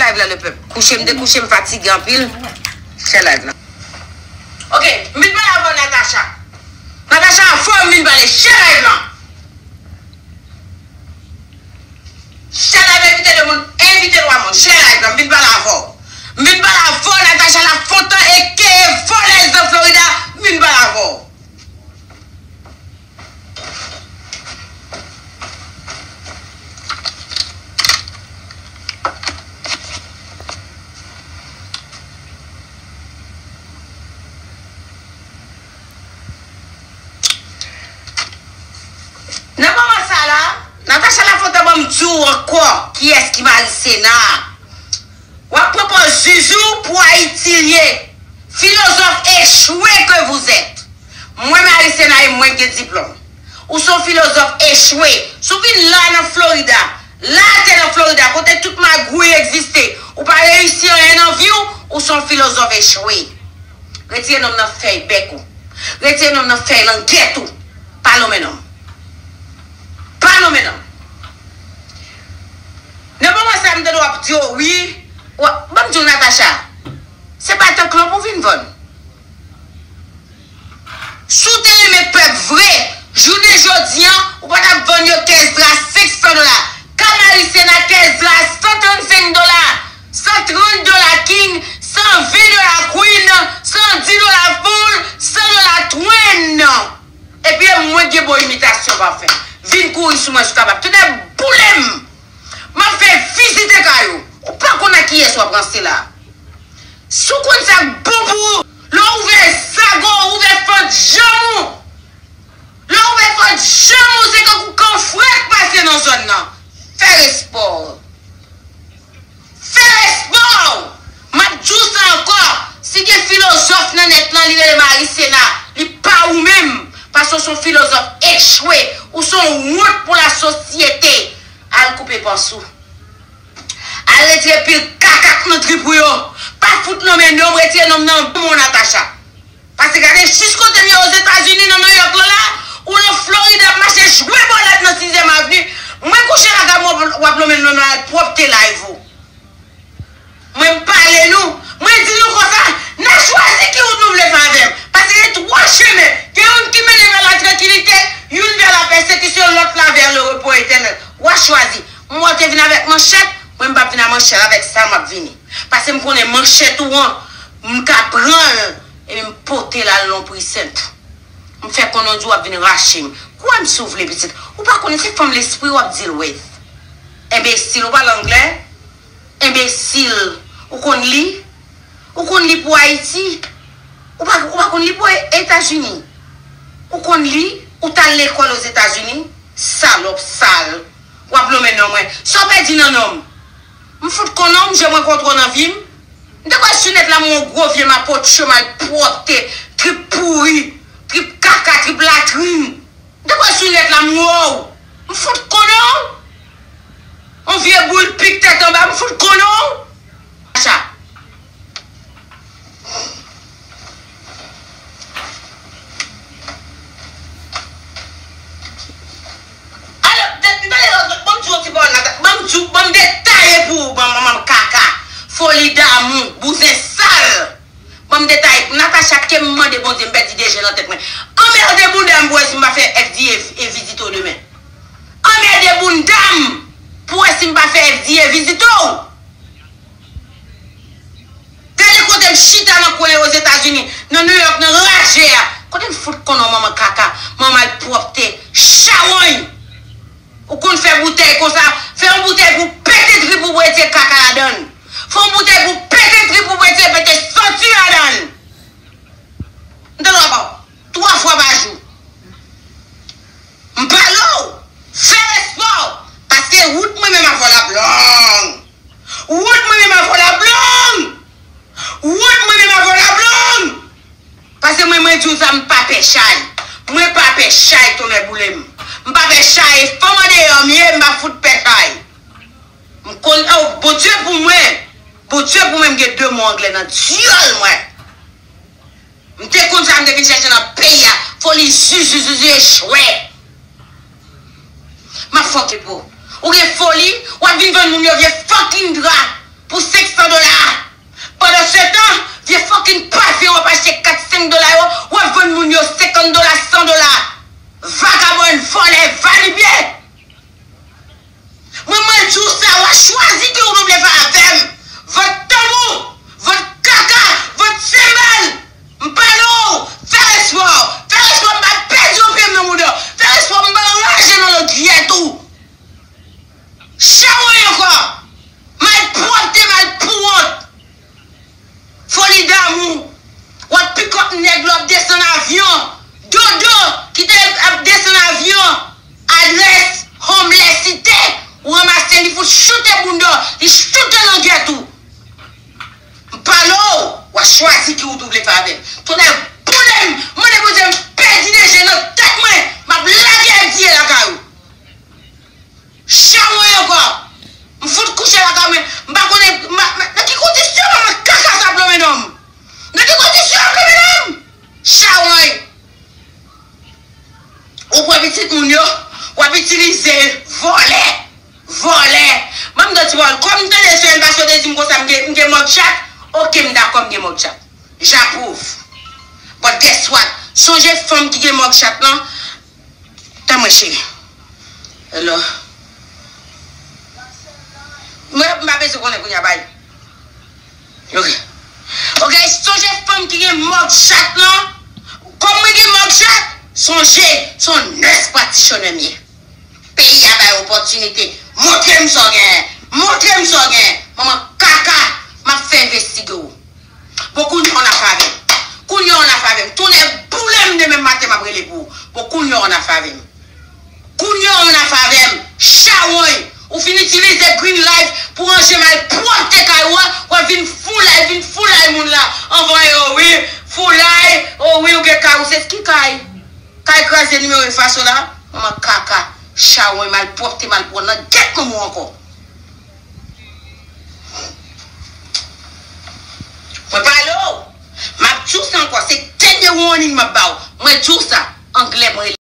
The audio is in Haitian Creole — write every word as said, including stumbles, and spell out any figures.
Live la, le pèp. Kouche, m dekouche, m fatige anpil. Share live la. Ok, m vin pale avè w, Natacha. Natacha, fò m vin pale. Share live la. Share live, envite de moun, envite twa moun. Share live la, m vin pale avè w. M vin pale avè w, Natacha Lafontan, aka Volèz nan Florida, m vin pale avè w. Nan moman sa la, Natacha Lafontan, ban m di w ankò kiyès ki Marisena. W ap pran pòz zuzu pou Ayiti l ye. Filozòf echwe ke vous êtes. Mwen Marisena e mwen gen diplòm. Ou se yon filozòf echwe. Si w vin la nan Florida, la te nan Florida, kote tout magouy egziste, ou pa reyisi anyen nan vi w, ou se yon filozòf echwe. Retire non m nan fèy bèk ou. Retire non m nan fèy langèt ou. Pa lonmen non m. Pa lonmen non m. Nan moman sa, m tande w ap di w wi. Wa-, ban m di w, Natacha, se pa tank lan pou vin vann. Si w te renmen pèp vre, jounen jodi an, ou pa t ap vann yo kèz dra senk san dola. Ka Marisena kèz dra san trannsenk dola, san trant dola king, san ven dola queen, san dis dola fool, san dola twin. Epi e mwen gen bon imitasyon pafen. Vin kouri sou mwen si w kapab. Tande boule m. M ap fè vizite kay ou. Ou pa konn ak kiyès w ap ranse la. Si w konn sa k bon pou ou, lè w ouvè zago w, ouvè fant janm ou. Lè w ouvè fant janm ou, se tankou kan frèt pase nan zòn nan. Fè respè w. Fè respè w! M ap di w sa ankò, si gen filozòf nan nèt lan, li rele Marisena, li pa ou menm, paske w se yon filozòf echwe, ou se yon wont pou lasosyete. Al koupe pans ou. Al retire pil kaka k nan trip ou yo. Pa fout nonmen non m, retire non m nan men w, Natacha. Paske gade jis kote m ye Ozetazini, nan Nouyòk lan la, ou nan Florid ap mache jwe bòlèt nan Sizyèm Avni. Mwen kouche lakay mwen, w ap lonmen non m nan pwòpte live ou. Mwen m pale nou, mwen di nou konsa, n a chwazi ki wout nou vle fè avè m. Paske gen twa chemen, gen youn ki mennen vè la trankilite, youn vè la pèsekisyon, lòt la vè le repo etènèl. W a chwazi. M wè w te vin avèk manchèt, mwen m p ap vin a manchèt avèk sa m ap vini. Paske m konnen manchèt ou an, m ka pran l, epi m pote l al nan pri sent. M fè konnen w di w ap vin rache m. Kwè m si w vle, pitit. Ou pa konnen se fanm lespri w ap deal with. Enbesil, ou pale anglè? Enbesil, ou konn li? Ou konn li pou Ayiti? Ou pa, ou pa konn li pou Etazini? Ou konn li? Ou t al lekòl Ozetazini? Salòp sal. W ap lonmen non mwen. Sa w pèdi nan non m? M fout konn non m, jan mwen kontre w nan vi m. M te kwè sou nèt la m yon gwo vye mapotcho, malpwòpte, trip pouri, trip kaka, trip latrin. M te kwè sou nèt la m wè w. M fout konnen w. Yon vye boul pik tèt anba, m fout konnen w. Sa. Alò, de, de, ban m di w yon ti pawòl, Nata-, ban m di w, ban m detaye pou ou, ban manman kaka, foli damou, bouzen sal. Ban m detaye pou Natacha, ke m mande Bondye, m pèdi de je nan tèt mwen. Anmède bounda m pou wè si m pa fè F D A e vizite w demen. Anmède bounda m pou wè si m pa fè F D A vizite w. Gade kote m chita nan kwen Ozetazini, nan Nouyòk, nan raje a. Kote m fout konnen w, manman kaka, manman malpwòpte, chawony. Ou konn fè boutèy konsa, fè yon boutèy pou pete trip ou, pou retire kaka ladan l. Fè yon boutèy pou pete trip ou, pou retire pete santi ladan l. M tande w ap twa fwa pa jou. M pale w, fè respè w, paske wout mwen menm avè w l ap long. Wout mwen menm avè w l ap long. Wout mwen menm avè w l ap long. Paske mwen, mwen di w sa, m pa pè chay. Mwen pa pè chay, tonnè boule m. M pa pè chay, e fanm andeyò m ye, m pa fout pè chay. M konn, oh, Bondye pou mwen. Bondye pou mwen, m gen de mo anglè nan dyòl mwen. M te konn sa, m te vin chèche nan peyi a. Foli zuzuzuzu echwe. M ap fòke pou ou. Ou gen foli, w ap vin vann moun yo vye fucking dra. pou senk san dola. Pandan se tan, vye fucking pafen w ap achte kat, senk dola yo, w ap vann moun yo senkant dola, san dola. Vagabòn, vòlè, valibye. Mwen, mwen di w sa, w a chwazi ki ou vle fè avè m. Vant tanbou, vant kaka, vant senbal. M pale w, fè respè w. Fè respè w, m pa pèdi yon pye m nan mouda w. Fè respè w, m pa raje nan langyèt ou. Chawony ankò. Malpwòpte, malpwont. Foli damou. W ap pikòp nèg la, w ap desann avyon. Dodo ki te ap desann avyon. Adrès, homelessite. Ou ranmase li, fout choute bounda w, li choute langyèt ou. M pale w, w a chwazi ki wout ou vle fè avè m. Tonnè boule m, mande Bondye m pèdi de je nan tèt mwen, m ap lage Ayiti lakay ou. Chawony ankò. M fout kouche lakay mwen. M pa konnen m, m, nan ki kondisyon manman kaka sa plonmen nan m. Nan ki kondisyon l plonmen nan m? Chawony. Ou pran pitit moun yo, w ap itilize vòlè. Vòlè. Ban m di w ti pawòl. Kòm m tande semèn pase yo te di m konsa m gen, m gen mugshot, oke, m dakò m gen mugshot. J'approuve. But guess what? Sonje fanm ki gen mugshot lan, Tann mwen, cheri. Hello. Mwen, m pa bezwen konnen kounye a, bay. Ok. Ok, sonje fanm ki gen mugshot lan. Kòm mwen gen mugshot, sonje, se yon nurse practitioner m ye. Peyi a bay opòtinite. Montre m sa w genyen. Montre m sa w genyen. Manman kaka, m ap fè envestige w. Bon, kounye a w nan favè m. Kounye a w nan favè m. Tonnè boule m demen maten m ap rele pou ou. Bon, kounye a w nan favè m. Kounye a w nan favè m. Chawony, ou fin itilize Green Life pou ranje malpwòpte kay ou a, w ap vin foulay, vin foulay moun la. Anvan yo, wi, foulay, o wi, ou gen kay ou, se ki kay? Kay kraze nimewo efase w la? Manman kaka, chawony, malpwòpte, malpwòpte, nan gèt manman w ankò. Mwen pale w, m ap di w sa ankò, se dènye warning m ap ba w. Mwen di w sa, anglè mwen